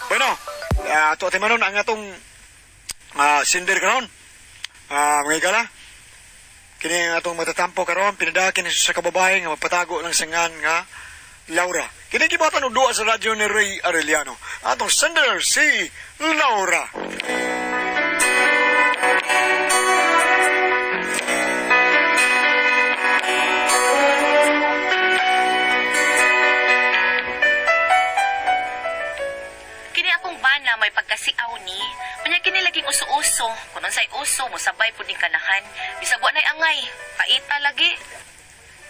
Bueno, ato ati manon ang atong sender karon. Mga higala. Kini ang atong matatampo karon pinadaki ni sa kababae nga magpatago ng singan nga Laura. Kini gibatan og duwa sa radyo ni Ray Arellano. Atong sender si Laura. Kini akong bana may pagkasiaw ni. Unya kini laging uso-uso. Kung unsay uso, mosabay pud ning kanahan. Bisag wa nay angay, paita lagi.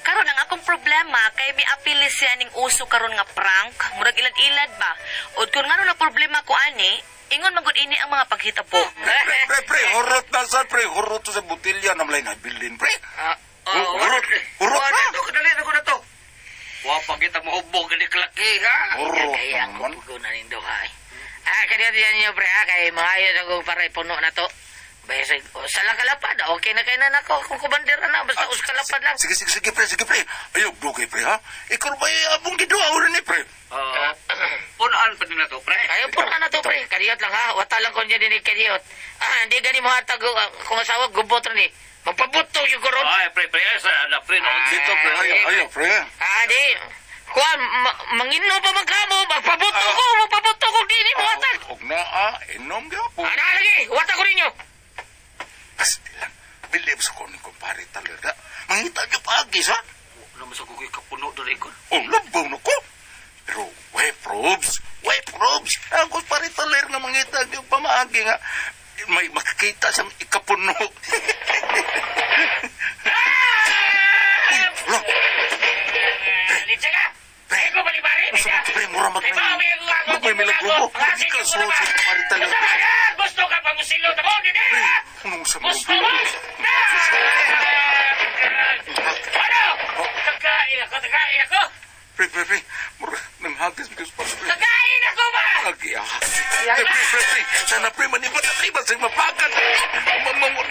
Karon ang akong problema kay miapili siya ning uso karon nga prank, murag ilad-ilad ba. Ud kun ngano na problema ko ani, ingon man gud ini ang mga paghitabo. Pre, pre, pre, hurot na sa pre, hurot sa butilya na malay nabilin, pre. Ah, Hurot, hurot na. Dali na ko na to. Wa pa kita mohubog ni klaki ha. Hurot Kaya ako naman. pugunan nindo ha. Ah, kaniya diyan niyo pre ha kay maayo sa kong para ipuno na to. Basig, o, sa lang kalapad, okay na kay na nako kung kubandera na basta us kalapad lang. Sige, sige, sige, pre, sige, pre. Ayaw, dugay, pre, ha? Ikaw ba abong giduha rin ni, pre? Ah, Punan pa din na to, pre. Ayaw puno na to pre. Kadiyot lang ha. Wata lang ko niya dinig kadiyot. Ah, hindi gani mo hatag kung asawa gubot ni. Magpabuto yung koron. Ay, pre, pre, ay, sa na, pre, no. Dito, pre, ayaw, ayaw, pre. Ah, di. Kuan, mangino pa man kamo, magpabuto ko, magpabuto ko dini mo hatag. Og na, ah, inom gyapon. Ana lagi, wata ko ninyo. Basta lang, bilib sa ko ni kumpare talaga. Mangita niyo paagis, ha? Ano mo sa kukoy kapuno doon ikon? Oh, labaw na ko. Pero, way probes, way probes. Ang kumpare taler nga mangita niyo pamaagi nga. May makikita sa ikapuno. Uy, wala. Litsa ka. Pre, Ikaw balibari, Gusto mo, pre, mura mag- Mag- may milagro. Hindi ka suot sa kumpare taler. Gusto ka pa musilo tamo dili. Pre, anong sa mga Gusto mo? Ano? Kakain ako, kakain ako! Pre, pre, pre. Mura, nanghagis because pa, pre. Kakain ako ba? Agi, ah. Pre, pre, pre, pre. Sana, pre, manibat na, pre. Basig mapakan.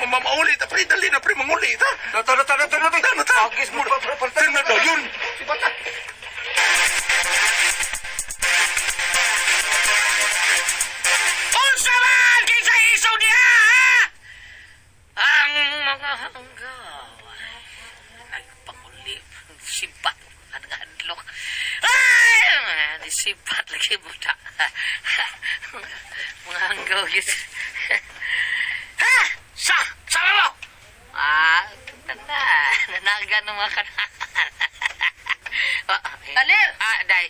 Mamaulit, pre. Dali na, pre, mangulit, ha? Tara, tara, tara, tara. Tara, tara. Agis mo, pre, pre, Tara na daw yun. Si Bata. Unsa man kinsa isaw diha? Ha? Ang mga hanggaw nagpanguli sibat ang hadlok. Ay, ni sibat lagi buta. Mga hanggaw gis. Ha? Sa, sama mo. Ah, na, nanagan ng mga kanan. Taler! Ah, day.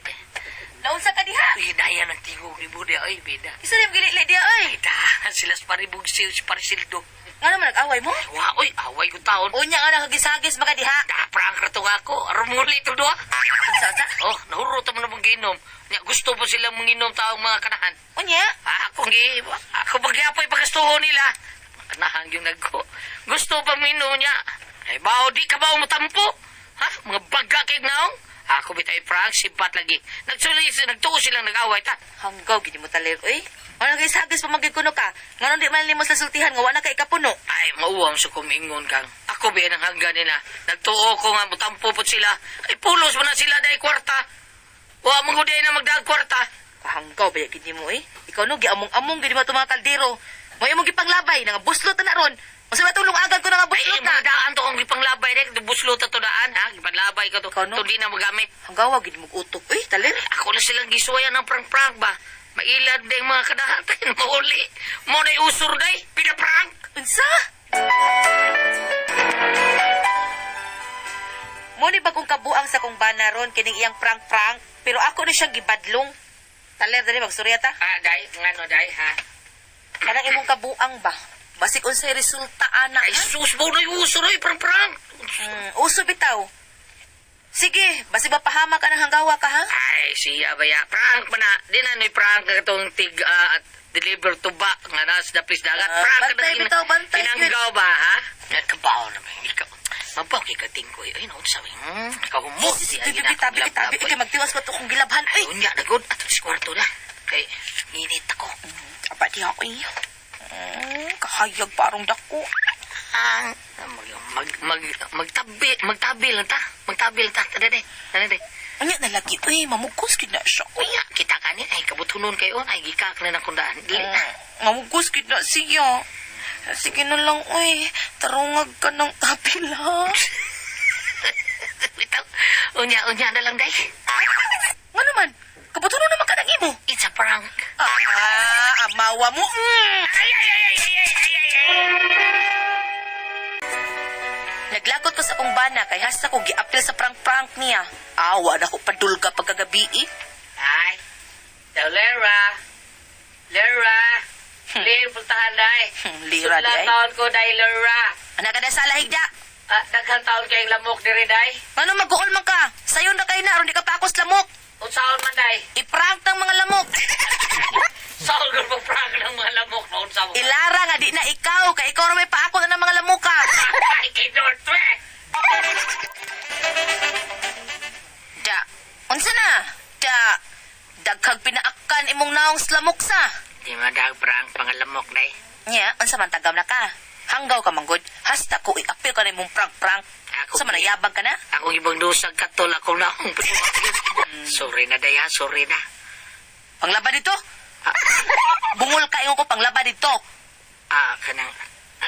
Naunsa ka diha? Uy, daya ng tingog ni Buda. Ay, bida. Isa rin gili diha oy. Ay, sila sa paribog siya, si Parisildo. Ngano man nag-away mo? Wa, oy, away ko taon. Unya nga nakagisagis maka diha. Da, prank ra to nga ako. Rumuli to doa. Unsa unsa? Oh, nahuro to mo na mong giinom. Nya, gusto po sila manginom taong mga kanahan. Unya? Ah, ako gi, ako magyapoy pagastuho nila. Kanahan yung nagko. Gusto pa minom niya. Ay, bao, di ka ba umutampo? Ha? Mga baga kay naong? Ako bitay prank, sibat lagi. Nagsulit, nagtuo silang nag-away ta. Hanggaw gid mo taler oy. Ano nakagisagis pa magikuno ka? Ngano di man nimo sa sultihan nga wa na kay ikapuno? Ay, mauwam sa kumingon kang. Ako ba ang hanggan nila. Nagtuo ko nga, mutampo po sila. Ay, pulos mo na sila dahil kwarta. Wa mo ko na magdag kwarta. Kahanggaw ba gid nimo eh? Ikaw no giamong-among gid mo itong mga kaldero. Mo imong gipanglabay nga buslot na na ron. Unsa ba tulong agan ko na nga Ay, buslot na? mga daan to kung gipanglabay rek. Buslot na to daan, ha? Gipanglabay ka to. Ikaw, no? To di na magamit. Hanggaw gid mo utok oy, taler. Ako na silang gisuwayan ng prank-prank ba? Mailad na yung mga kadahatan. Mauli. Mo na'y usur day. Pinaprank. Unsa? Mo ni bagong kabuang sa kong bana ron kining iyang prank-prank, pero ako ni siyang gibadlong. Taler dali magsurya ta. Ah, day. Ngano, day, ha? Kanang imong kabuang ba? Basig unsay resulta ana. Ay, ha? sus, mo na'y usur ay. Prank-prank. Uso bitaw. Sige, basig mapahama ka ng hanggawa ka ha? Ay, siya ba ya? Prank man na. Di na no'y prank ka itong tig, at deliver to ba nga nas dapis dagat. Ah, Prank bantay na bitaw, bantay. Tinanggaw ba, ha? Nagkabaw naman. Ikaw. Mabaw kay katingkoy. Ay, naon sa kahumot. Sige, sige, tabi, tabi, tabi. Ikay magtiwas ko to kung gilabhan. Ay, Ay, unya na gud. Atong sa kwarto na. Kay, ninit ako. Aba di ako eh. Kahayag parang dako. Ang mag mag mag magtabi magtabi lang ta. Magtabi lang ta. Tara de. Tara de. Anya na lagi, uy, mamugos gid na siya. Uy, Unya kita kani ay kabutunon kayo ay gikak na ng kundaan. Dili na. Mamugos gid na siya. Sige na lang, uy. Tarungag ka ng tabi lang. Bitaw. Unya unya na lang day. Nga naman, kabutunon naman ka ng imo. It's a prank. Ah, amawa mo. Ay ay ay ay ay ay ay ay. Naglagot ko sa akong bana kay hasta ko giapil sa prank-prank niya. Awa na ko padulga pagkagabi eh. Ay. Daw Lera. Lera. Lir puntahan day. Lira di Sudlan ay. taon ko day Lera. Anak ka na sa lahigda. Ah, daghan taon kayong lamok diri day. Ano mag-uol man ka? Sayon na kayo na, aron di ka pakos lamok. Unsaon man day? I-prank ng mga lamok. Saon ko prank ng mga lamok noon sa mo. Ilara nga di na ikaw, kay ikaw ra may paako na ng mga lamok ka. Ay, kay Norte. Da, unsa na? Da, dagkag pinaakan imong naong sa lamok sa. Di man dag prank mga lamok day. Nya, unsa man tagam na ka? Hanggaw ka manggod. Hasta ko i-apil ka na imong prank-prank. Ako Sa manayabang ka na? Akong ibang dusag katol ako na akong Sorry na day ha, sorry na. Panglaba dito? Bungol ka ingon ko panglaba dito. Ah, kanang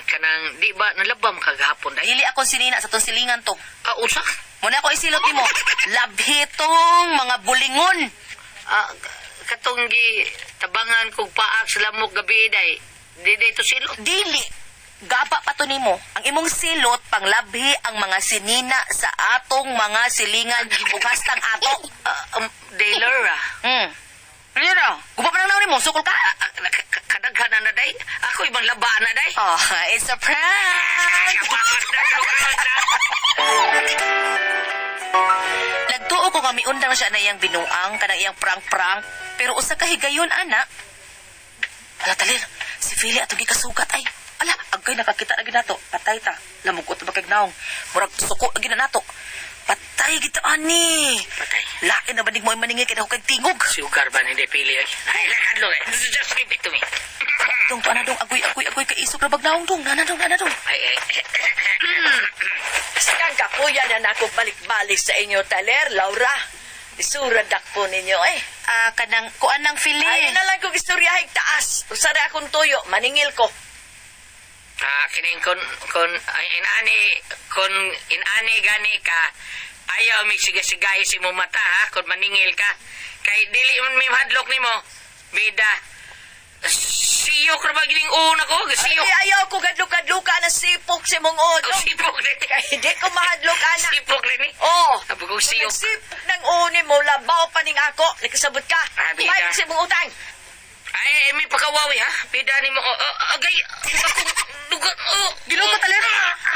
kanang di ba nalabam kagahapon day? Dili akong sinina sa tong silingan to. Ah, usa? Muna ko isilot nimo. Labhitong mga bulingon. Ah, katong gi tabangan kog paak sa lamok gabi day. Di day to silot. Dili. Gaba pa to nimo. Ang imong silot panglabhi ang mga sinina sa atong mga silingan ug hastang ato. Ah, day Laura. Lira, guba pa lang naon nimo, sukol ka. Ah, kadaghan na na day. Ako ibang labaan na day. Oh, it's a prank. Nagtuo ko nga miundang siya na iyang binuang kanang iyang prank-prank, pero usa ka higayon ana. Ala talir, si Philly atong gikasugat ay. Ala, agkay nakakita na ginato. Patay ta. Lamugot ba kag naong. Murag suko na gina nato. Patay gita ani. Patay. Lain na banig mo ay maningil kay dako kag tingog. Sugar ba ni pili ay? Ay, lakadlo eh. Just give it to me. Dong to ana dong agoy agoy agoy kay isog ra bag naong dong. Nana dong nana dong. Ay, ay. Kang kapuya na nako balik-balik sa inyo, Taler, Laura. Isura dakpo ninyo eh. Ah, kanang kuan ng Philly. Ay na lang kong istoryahig taas. Usa ra akong tuyo, maningil ko. Ah, kining kon ay, inani kon inani gani ka ayaw mi siga-sigay si mo mata ha kon maningil ka kay dili man mi hadlok nimo bida siyok ra ba gining una ko siyok Ay, ayaw ko gadlok-gadloka na sipok si mong Ako odong. sipok ni Kay hindi ko mahadlok ana. sipok ni Oh, Sabi ko siyok Nagsipok ng uni mo, labaw pa ning ako. Nakasabot ka. Ah, bida. Bayad sa imong utang. Ay, may pakawawi ha bida nimo oh, oh, agay akong dugan oh Ginoo ko taler.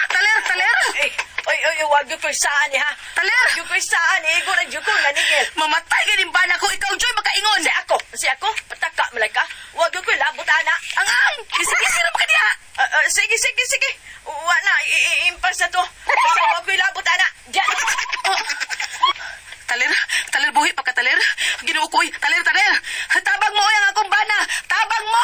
Taler, taler. Ay, oy, oy, oy, wag yung saan eh, ha. Taler. Wag yung saan eh. Igor, ang ko, naningil. Mamatay ganin ba na ko ikaw Joy makaingon. Si ako, pataka, malay ka. Wag yung labot, ana. Ang ang, gisi-gisi ra ba ka diha? Ah, ah, sige, sige, sige. Wala, impas na to. Basta wag ko'y labot, ana. Diyan. Oh. Taler, taler buhi pa ka taler. Ginoo ko oy, taler taler. Tabang mo oy ang akong bana. Tabang mo.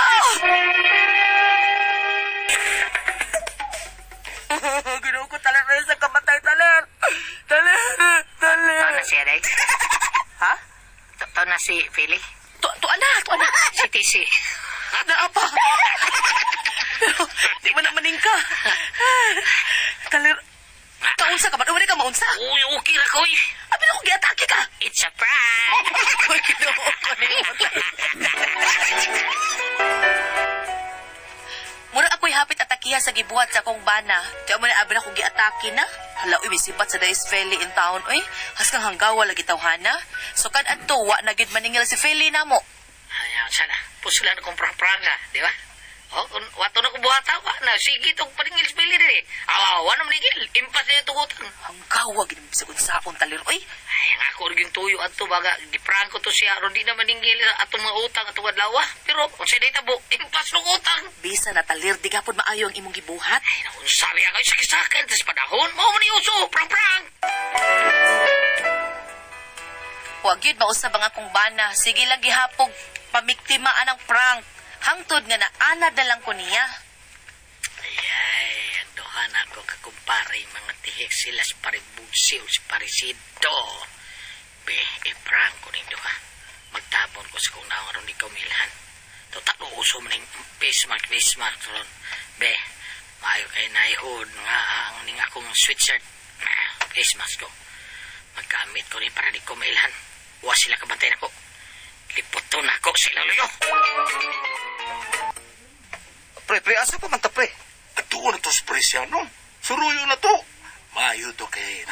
Ginoo ko taler taler sa kamatay taler. Taler, taler. Tao na siya day Ha? Tao na si Philly To to ana, to ana. si TC Naa pa. Pero di man naman ka. Taler, kaunsa ka man? Umani ka maunsa? Uy, okay ra ko. Abi na ko giatake ka. It's a prank. Uy, Ginoo ko nimo. Mura ako'y hapit atakiha sa gibuhat sa akong bana. Di mo na abi na akong giatake na. Hala, uy, may sibat sa Dais Valley in town, uy. Haskang hanggawa lagi tawhana. So kad adto, wa na gid maningil si Feli namo. Ayaw, sana. Puslan akong prank-prank ha, di ba? Oh, kung wato na ko buhata, wa na. Sige, itong paningil sa pili rin eh. Awa, wa na maningil. Impas na itong utang. Ang gawag gid mo bisag unsaon talir oy. Ay, ang ako rin yung tuyo ato baga giprank ko to siya aron di na maningil atong mga utang atong adlaw. Pero kung siya tabo, impas ng utang. Bisa na talir di gapon maayo ang imong gibuhat. Ay, naku, sabi ako, sakisakin, tas panahon, mao man ni uso, prang-prang. Wa gyud mausab ang akong bana. Sige lang gihapog pamiktima anang prank. Hangtod nga naanad na lang ko niya. Ay, ay, ang duha na ako kakumpare, mga tihik sila si Paribugsi o si Parisido. Be, i-prank ko ning duha. Magtabon ko sa kong naong aron di ko milhan. Total, uso man yung face mask, face mask ron. Be, maayo kay naihod nga ang ning akong sweatshirt. Ah, face mask ko. Magkamit ko rin para di ko mailhan. Wa sila kabantay nako. Liputon ako sa ilang luyo. Pre, pre, asa pa man ta, pre? Atuon na to sa presyano. Suruyo na to. Maayo to kay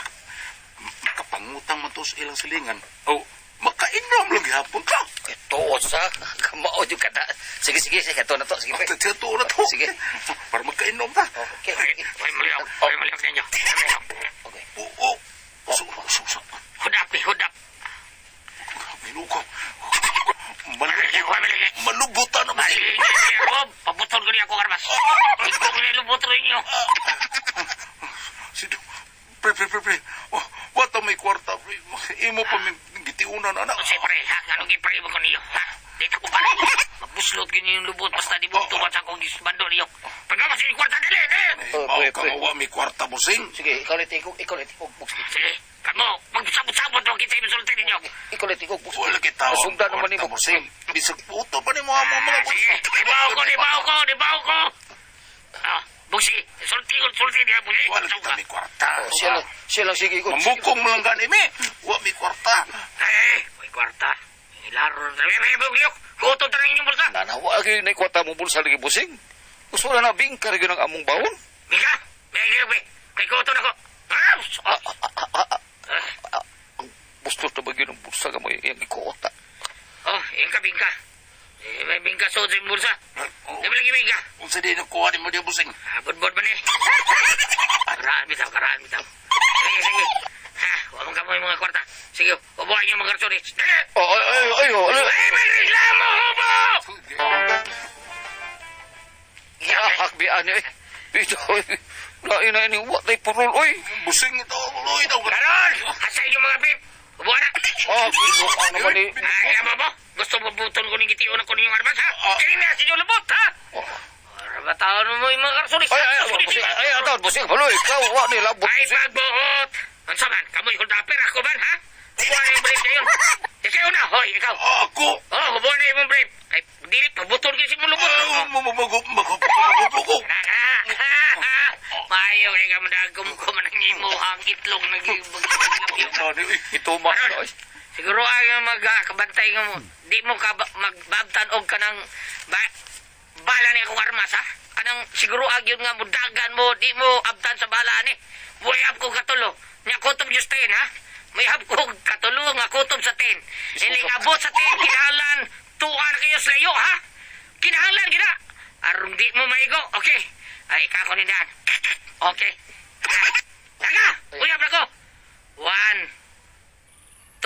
makapangutang man to sa ilang silingan. O, makainom lang gihapon ka. Ito, sa kamao yung kada. Sige, sige, sige, ito na to. Sige, pre. Ito na to. Sige. Para magkainom ta. Okay. Ay, ay, maliyok. Ay, maliyok ninyo. Ay, maliyok. Okay. Oo. So, so, so. Hudap, eh, hudap. Minuko. Malubutan na Ay, Rob, pabutol ko niya ako karmas. Ikaw ko nilubutan ninyo. Sido. Pre, pre, pre, pre. Oh, wata may kwarta, pre. Imo pa may gitiunan, anak. Kasi pre, ha? Anong ipre mo ko niyo? Ha? Dito ko pala. Mabuslot ganyan yung lubot basta di mo tumat sa akong bando niyo. Pagkamas yung kwarta, dali, dali! Oh, Mao pre, ka pre. nga wa may kwarta, busing. Sige, ikaw ulit, ikaw, ikaw ulit, ikaw, buksi. Sige, kamo, magsabot-sabot mo kita yung sulti ninyo. Ikaw ulit, ikaw, buksi. Wala kita. Sugdan naman nimo. Busing. Bisag puto pa ni mo amo mga Sige, dibaw ko, dibaw ko, dibaw ko! Ah, buksi, sulti ko, sulti niya, buksi. Wala kita may kwarta. Oh, siya lang, sige, ikaw. Mamukong mo lang gani mi. Wa may kwarta. Ay, may kwarta. Ilaro na. Ay, ay, bugyok! Kuto ta ng inyong bulsa. Nanawa, kayo na ikwata mo bulsa lagi, busing. Gusto na na, bingkar yun ang among bawon. Mika, may may kay kuto na ko. Ah, Ah, ah, ah, ah, ah, ah, ang bustos na ba yun ang bulsa ka mo, yung ikuota. Oh, yung ka bingka. Eh, may bingka suod sa imong bulsa. Oh, Di ba lagi bingka? Unsa di nakuha ni mo di busing? Ah, budbud man eh. Karaan bitaw, karaan bitaw. Sige, sige. Ha, huwag mong kamoy mga kwarta. Sige, ubuhan niyo mga karsunis. Dali! Oh, ay, ay, ay, oh, ay, Ay, magreklamo, hubo! Yahak, bian eh. Ito, lain na ini, what they purol, oy. Busing ito, uloy daw. Karon! Asa inyong mga pip? Ubuhan na! Ah, ano naman eh. Ah, kaya mo mo? Gusto mo buton ko ng gitiyon ko ninyong armas, ha? Kaya na sa inyong lubot, ha? Para ba taon mo yung mga karsunis? Ay, ay, busing, ay, ay, busing, haloy, ikaw, wa ni labot. Ay, pagbuot! Ang saman, kamoy hold upper, ako man, ha? Kuha na yung brief ngayon. Ikaw na, hoy, ikaw. Ah, Ako. Oh, kuha na yung brief. Ay, dili, pabutol kayo sa lubot. Ah, Magubugo. Mayo kay ka madagom ko man ang imuhang itlog nagibag. Ito, ma, Karon, siguro ay magkabantay nga mo. Di mo ka magbabtan og kanang ba, bala ni akong armas ha. Kanang siguro agyud nga mudagan mo, di mo abtan sa bala ni. Buhay ko katulo. Nya kutob just 10 ha. May hab ko katulo nga kutob sa 10. Iling abot sa 10 kinahanglan tuan kayo sa layo ha. Kinahanglan gina. Aron di mo maigo. Okay. Ay kako ni daan. Okay. Taga! Uyab na ko. 1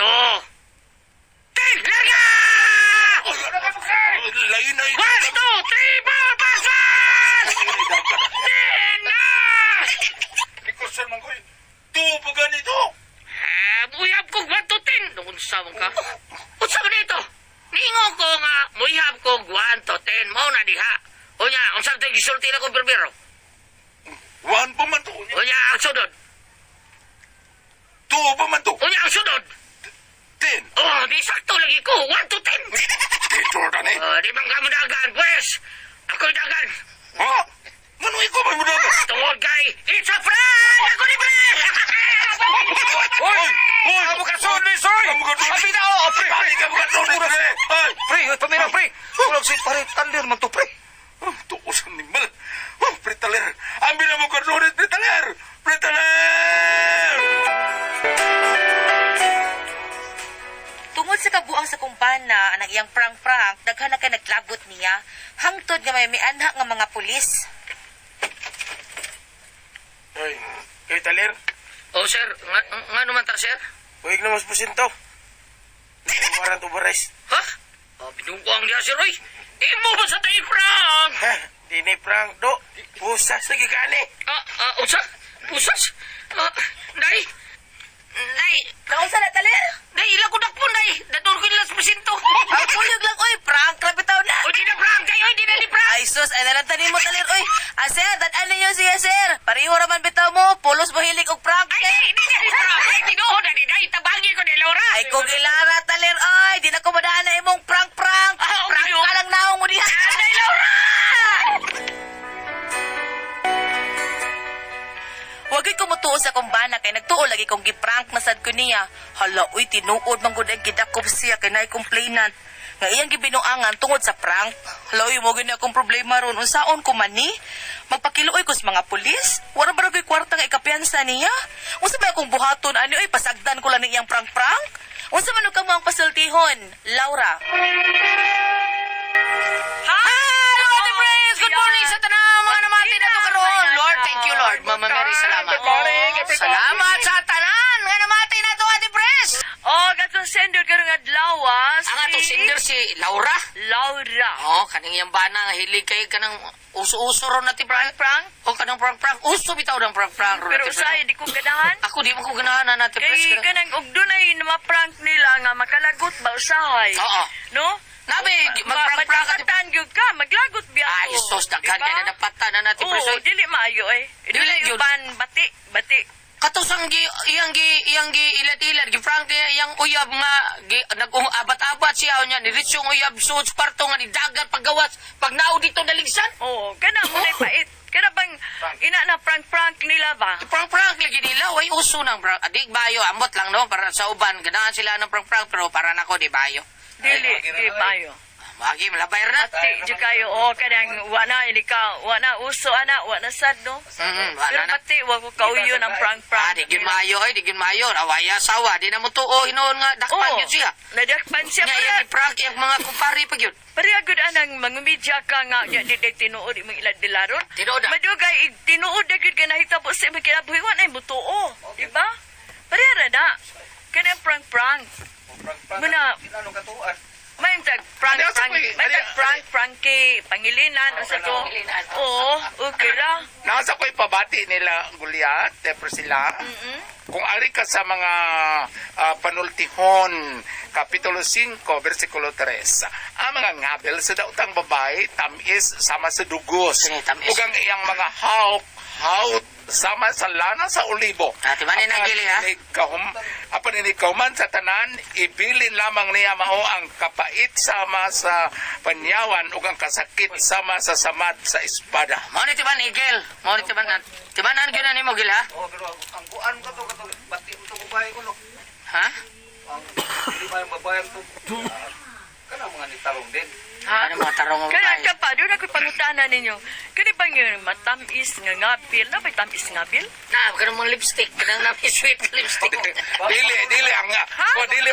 2 10! Larga! Lain na 1, 2, 3, 4, pasas! 10 na! Ikaw man ko. Tuo pa ganito. Ah, muyab ko 1 to 10. Nung unsa man ka? Unsa man ito? Ningo ko nga, muyab ko 1 to 10. Mao na diha. Unya, unsa to gisulti na kong berbero? One pa man to. Unya, ang sunod. Tuo pa man to. Unya, ang sunod. 10. Oh, di sakto lagi ko. 1 to 10. Di Jordan eh. Oh, di man ka mo dagan, pwes. Ako'y dagan. Ha? Ngano ikaw may mudagan? Tungod kay, it's a friend! Ako ni pre! Hoy! Hoy! Amo ka sunis, oy! Amo ka sunis! Abi na, oh, pre, pre! Abi ka mga sunis, pre! Ay! Pre, oy, pamira, pre! Kurang si pare, talir man to, pre! Oh, Tuos ang animal. Oh, pretaler. Ambi na mo ka sunis, pretaler! Pretaler! Tungod sa kabuang sa kumpana, ang iyang prank prank-prank, daghan na kay naglagot niya. Hangtod nga may mianha nga mga pulis. Oy, kay Taler, Oh, sir, nga naman ta, sir? huwag na mas pusinto. Warrant of arrest. Ha? Oh, binubuang niya, sir, oy. Di mo ba sa tayo, prank? Ha, di ni Frank do. Pusas lagi ka ani. Ah, ah, unsa? Pusas? Ah, day? Day, Naunsa na, Taler? day, ila ko dakpon, day. Dadon ko nila sa presinto. Ang kuyog lang, oy, prank ra bitaw na. O, di na prank kayo, di na ni prank. Ay sus, ay nalantanin mo, Taler, oy. Ah, sir, dad-an ninyo siya, sir. Pareho ra man bitaw mo, pulos mo hilig og prank. Ay, di, di na ni prank. Ay, tinuod na ni day. Tabangi ko ni Laura. Ay, kung ilara, Taler, oy, di na ko madaan na imong prank-prank. Ah, Prank okay, ka lang naong mo diha. Day, Laura! Wagay ko mutuo sa akong bana kay nagtuo lagi kong giprank na sad ko niya. Hala, uy, tinuod man gud ang gidakop siya kay naay complainant. Nga iyang gibinuangan tungod sa prank. Hala, uy, mo gani akong problema ron. Unsaon ko man ni? Magpakiluoy ko sa mga pulis? Wala ba ko'y kwarta nga ikapiyansa niya? Unsa ba akong buhaton ani uy, pasagdan ko lang ni iyang prank-prank? Unsa man og kamo ang pasultihon, Laura? Hello, Ate Praise! Good morning sa tanang mga namati na to karon. Lord, thank you, Lord. Mama Mary, salamat. Good morning, everybody. Salamat sa tanan nga namati na to, Ate Praise! Oh, katong sender karong adlaw, ah, Ang atong sender si Laura. Laura. Oh, kaning iyang bana nga hilig kay kanang uso-uso ron na ti prank Prank? O kanang prank prank. Uso bitaw ng prank prank ron Pero na ti usahay di ko ganahan. Ako di mo ko ganahan na Ate Pres. Kay kanang og dunay na ma-prank nila nga makalagot ba usahay. Oo. No? Nabi, mag-prank prank Ate Mapatan gyud ka, maglagot biya Ay, ako. sus, daghan Diba? kay na napatan na natin Pres. Oo, dili maayo eh. Dili Dili gyud. uban bati, bati. Katusang gi iyang gi iyang gi ilad-ilad gi prank niya iyang uyab nga gi nag-abat-abat siya unya niritsong uyab suod sa kwarto nga ni dagat paggawas pag nao dito naligsan. Oo, kana mo na pait. Kana bang ina na prank-prank nila ba? Prank prank lagi nila way uso ng prank. Adik bayo amot lang no para sa uban ganahan sila ng prank prank pero para nako di bayo. Dili, di maayo. Magi malabay ra na. Bati jud kayo oh kanang wa na ini ka, wa na uso ana, wa na sad no. Wala Pero na. bati wa ko kauyo ng prank-prank. Ah, di gyud maayo oy, di gyud maayo. Awaya sawa, di na mo tuo hinuon nga dakpan Oo. gyud siya. Nadakpan siya Nya pala. iyang gi-prank iyang mga kumpare pa gyud. Pareha gud anang mangumidya ka nga nya di day tinuod imong ilad-dilaron. Tinuod, ah. Madugay ig tinuod na gyud ka nahitabo sa imong kinabuhi wa nay mutuo, di ba? Pareha ra na. Kanang prank prank. Muna Ano katuan? may tag prank Ano, sa prank, kuy- may tag ano, prank prank kay Pangilinan usa to. Pangilinan. Oo, okay ra. Nasa ko'y pabati nila Goliath, eh, Priscilla. Kung ari ka sa mga panultihon, Kapitulo 5, versikulo 3, ang mga ngabel sa daotang babae, tamis sama sa dugos. Sige, tamis. Ug ang iyang mga hawk, haut, sama sa lana sa olibo. Ah, timanin ang gili, ha? Apan ini kauman sa tanan, ibilin lamang niya mao ang kapait sama sa panyawan ug ang kasakit sama sa samad sa espada. Mao ni timan igil. Mao ni timan. Timanan gyud na nimo gil ha? Oh, pero ang kuan ka to kato bati mo to babae ko no. Ha? Ang dili ba yung babae to? Kana mga nitarong din. Ha? Ano mga tarong nga Kaya babae? ka pa, doon ako'y pangutana ninyo. Kani bang yung matamis nga ngabil? Na ba'y tamis ngabil? Na, kanang mga lipstick, kanang nami sweet lipstick. Dili dili ang o dili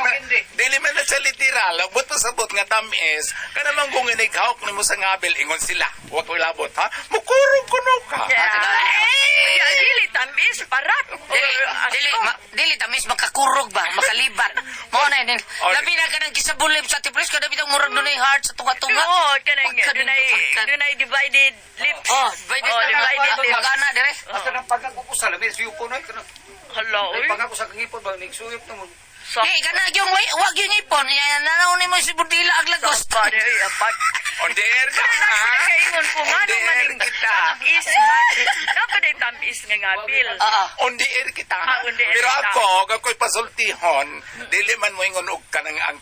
man na sa literal buto sa but nga tamis kana man kung inighawk nimo sa ngabil ingon sila wa koy labot ha mukurog kuno ka. Ay, dili tamis, parat. Dili, dili, dili tamis makakurog ba, makalibat. Mao na yun. Labi na kanang kisabulib sa tipres kada bitang murag dunay heart sa tunga-tunga. Oo, kanang Pagka- dunay dunay divided lips. Oh, divided Oh, divided lips. Magana dire. Basta nang pangako ko sa lamin suyupo no kana. Hala, Ay oy. pangako sa kangipon ba ning suyop na mo. Sa Di kana yung way, wag yung ipon. Yan nanaw nimo si Budila ag Lagos. pare, ay, abag. On the air ka Kana ha? sila kaingon ko nga On the naman air ang kita. tamis man. Dapat ay tamis nga ngabil. Oo. On the air kita. Ah, on the air Pero kita. ako, ako'y pasultihon, dili man mo ingon og kanang ang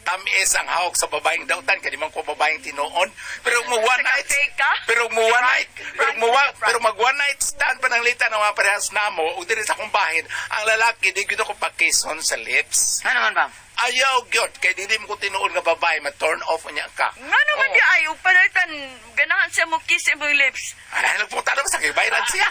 tamis ang hawak sa babaeng dautan kay di man ko babaeng tinuon. Pero mo one Sa night kape ka? pero mo one night pero mo pero mag one night stand pa ng lita ng mga parehas namo ug diri sa akong bahin ang lalaki di gyud ako pakison sa lips. Ano man ba? Ayaw gyud kay dili mo ko tinuon nga babae ma turn off niya ka. Nga naman di ay, upalitan, ganahan siya mo kiss imong lips. Ay, nagpunta naman sa kay bayran siya.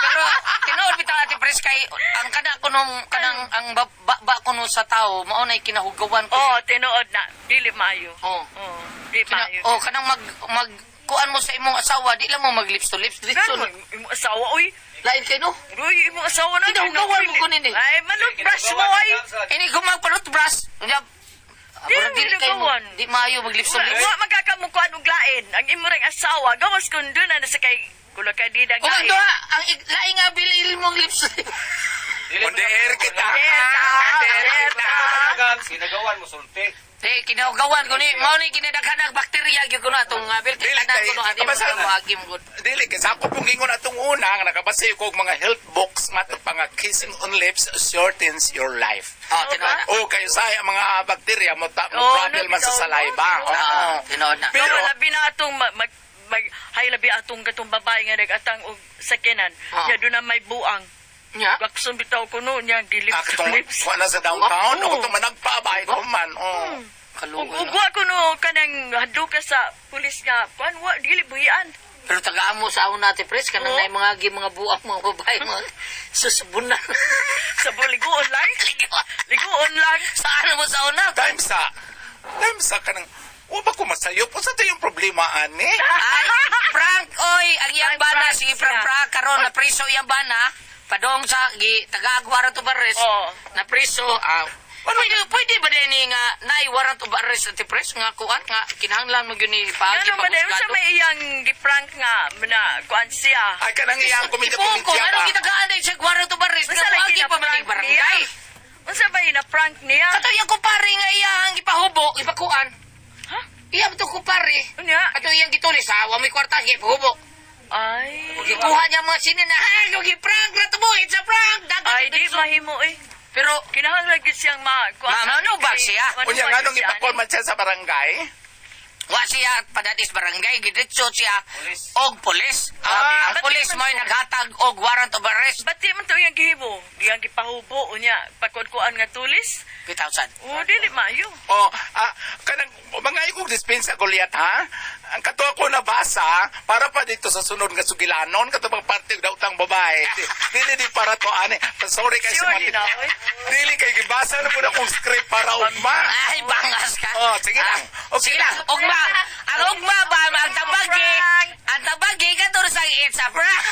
Pero tinuod bitaw Ate. Pres, kay ang kana ko nung kanang ang ba kuno sa tao mao nay kinahugawan ko. Oh, tinuod na. Dili maayo. Oh. Oh, di maayo. Oh, kanang mag mag kuan mo sa imong asawa, di lang mo mag lips to lips. Diretso. Ganun, imong asawa, uy. Lain kay no. Uy, imong asawa na. Kinahugawan mo kunin eh. Ay, manutbrush mo, ay. Ini kung magpanutbrush, unya Di Murag mo dili kay mo, hinugawan. di maayo mag lips to lips. Wa magkakamukuan og lain. Ang imo ring asawa, gawas kun doon na sa kay kulo kay di Kung ang duha, ang laing nga bilil mong lips to lips. On the air kita. Yes, On the air kita. Ginagawan mo sulti. Eh, kinahugawan ko ni, mao ni kinadaghanag bakterya gyud ko na atong bil kay Dili tanan kay- ko no ani mo kabasa- moagi mo gud. Dili kay sa ako pong gingon atong una nga nakabasa ko og mga health books matod pa nga kissing on lips shortens your life. Oh, tinuod na. O kayo sa ang mga bakterya mo ta mo Oh, travel man sa no, saliva. no. Oo. Ah, tinuod na. Pero Pero labi na atong mag, mag, mag hay labi atong katong babae nga nagatang og sakyanan. Ah. Nya doon na may buang. Nya. Lakson bitaw ko no nya gilip ah, to katong lips. kuha na sa downtown Oo. o katong managpabay ko man. Oh. Ug Kaluoy. No? ugwa ko no kanang hadlo ka sa pulis nga kuan wa dili buhian. Pero tagaan mo sa amon natin, pres, kanang Oo. naay mga gi mga buang mga babae mga susubon na. Sa liguon lang. Liguon lang. Sa ano mo sa una? Time sa kanang wa ba ko masayop? Unsa to yung problema ani? Ay, Frank, oy, ang iyang Frank, bana, Frank si Frank siya. Frank, karon na priso iyang bana, padong sa gi taga warrant of arrest. Oo. Na priso, ah, pwede ba din ni nga naay warrant of arrest at pres nga kuan nga kinahanglan mo gyud ni paagi Ngano man pa unsa may iyang gi-prank nga na kuan siya. Ay kanang iyang komedya Ibuong ko, komedya ano ba? gitagaan dahil siya warrant of arrest Unsa nga lagi paagi na pa man prank ang barangay. niya? Unsa ba na prank niya? Kato iyang kumpare nga iya ang gipahubo, ipakuan. Ha? Iya ba kumpare? Unya? Kato iyang gitulis ha, wa may kwarta gipahubo. Ay. Gikuha niya mga sinin na, ha, gi-prank na to mo, it's a prank. Dagat Ay, di mahimo eh. Pero Kinahanglan gyud siyang ma kuan. Manubag siya. Unya nganong ipakol man siya sa barangay? wa siya padadis barangay gidiretso siya og pulis. Ah, ang pulis ba't di man mo'y to? naghatag og warrant of arrest. Bati man to iyang gihimo. Iyang gipahubo unya pakod-kuan nga tulis. 3,000. O dili maayo. Oh, ah, kanang mga ikong dispensa Goliath ha. Ang kato ako nabasa para pa dito sa sunod nga sugilanon kato bang parte og dautang babae. Dili di para to ani. Sorry kay sa Sure mga di na, oy. Dili kay gibasa na pud akong script para ugma. Ay, bangas ka. Oh, sige lang. Ah, Okay sige lang. Ugma. Ang ugma ba, ang tabagi, Prank. ang tabagi, kato sa it's a prank.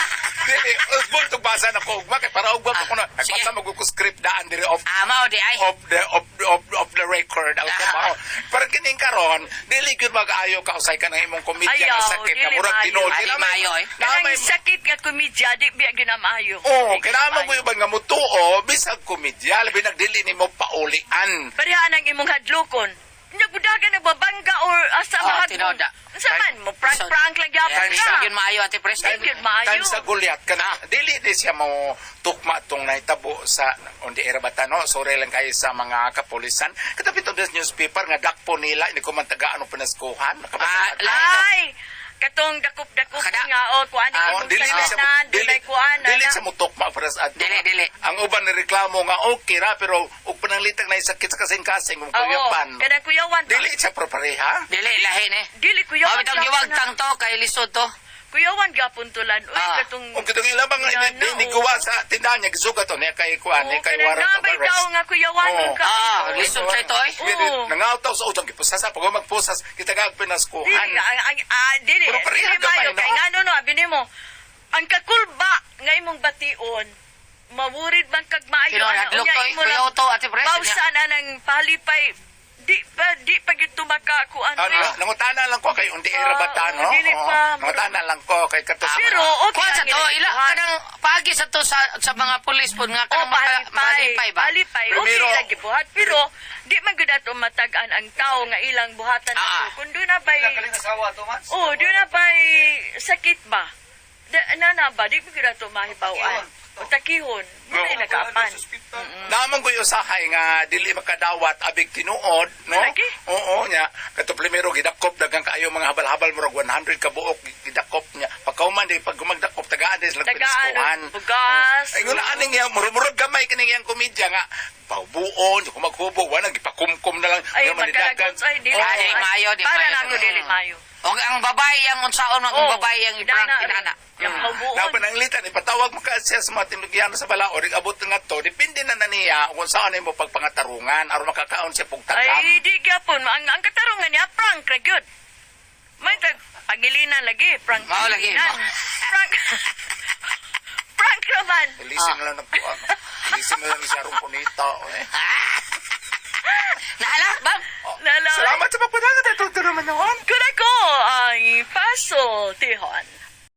Dili usbon tug basa na ko ugma kay para ugma pa ko na. Ah, sige. Nagbasa mag ko script daan diri off Ah, mao di ay. of the of of of the record ang trabaho. Pero kining karon, dili gyud mag-ayo ka usay ka ng imong komedya Ayaw, nga sakit nga dili murag maayo. tinuod. Ay, Kinamay- maayo, eh. Kanang Namay- sakit nga komedya di biya ginamaayo. Oo, Di kailangan mo ginamaayo. yung nga mutuo, bisag komedya, labi nagdili nimo paulian. Pareha nang imong hadlokon. Nya budagan nagbabangga or asa Oh, mahadlok. tinuod na. Unsa man mo prank So, prank lang gyapon Yeah, ka. so, yun maayo, Ate Pres. Time yun maayo. Time sa Goliath ka na. Dili di siya mo tukma tong nahitabo sa on the air bata no. Sorry lang kayo sa mga kapulisan. Katabi to this newspaper nga dakpo nila hindi ko man tagaan og pinaskuhan. Nakabasa Ah, ka. Ay, katong dakop-dakop Kada. nga o kuan Ah, Oh, imong dili na siya sakyanan, dili, dunay kuan dili ana. siya mo tukma para sa adto. Dili, dili. Ang uban ni reklamo nga okay ra pero ug pananglitag na sakit sa kasing-kasing ug Oo, kuyapan. kanang kuyawan. ba? Dili siya propareha. Dili, lahi ni. Dili kuyawan. Mao bitong gyapon na. giwagtang to, kay lisod to. Kuyawan gyapon tulan. Uy, Ah. katong Ug kitong ilang mga Yan na, ni oo. guwa sa tindahan niya gisugat to niya kay kuan Oo, ni kay kanang warrant of nabay arrest. tao nga kuyawan Oo. ka. Ah, lisod sa ito, eh. Oo. Nangawtaw sa utang gipusasa pag magpusas kita kag pinaskuhan. Dili, ang, dili, Pero pareha dili gamay, mayo. no? Kay ngano no, abi nimo, ang kakulba nga imong bation, mawurid man kag maayo. Tinuod, ana, hadlok unya to, eh. imo lang Kuyaw to, Ate Pres. Bawsan anang palipay, di pa gyud tumakakuan. Ano, nangutana lang ko kay undi era Ah, bata no. oo, dili Oo, pa. Nangutana lang ko kay kato sa Pero mga- okay Kuha sa ang to, ila ginagawa. kanang paagi sa to sa mga pulis pod nga Oh, kanang palipay. malipay ba? Palipay. Okay Primero- lagi buhat. Pero, di man gud ato matag-an ang tao nga ilang buhatan Ah, ah. ato. Kung doon na ba'y, Kaling asawa to, Mats? oh, doon na ba'y sakit ba? Da, na ba? Di man gud ato mahibaw-an. O takihon. Mo na nakaapan. Naman ko yung usahay nga dili makadawat abig tinuod, no? Lagi. Oo nya. Kato primero gidakop daghang kaayo mga habal-habal murag 100 ka buok gidakop niya. Pagkauman di pag gumagdakop tagaan di sila Tagaan, pinaskuhan. bugas. Ay nguna aning iya murag gamay kining iyang komedya nga paubuon, kung maghubo, wala gipakumkum na lang. Ay, Nga manidagan. magkalagot. Ay, dili. Ah, dili maayo, di Para maayo. na ako, dili maayo. Og ang babae ang unsaon ang Oh, babae ang i-prank inana. inana. Yung Na pananglitan ipatawag mo ka siya sa mga tinugyano sa balaod, abot nga to, depende na na niya kung saan mo pagpangatarungan aron makakaon siya pugtagam. Ay, di gyapon. Ang katarungan niya, prank ra gyud. May tag pangilinan lagi, prank. Mao lagi, pangilinan. Prank. Prank ra man. Ilisin na lang ng kuan. Ilisin na lang siya aron kunita. Eh. Naala, bam. Lala. Salamat sa pagpadangat ito naman noon. Kuna ko ang paso, tihon.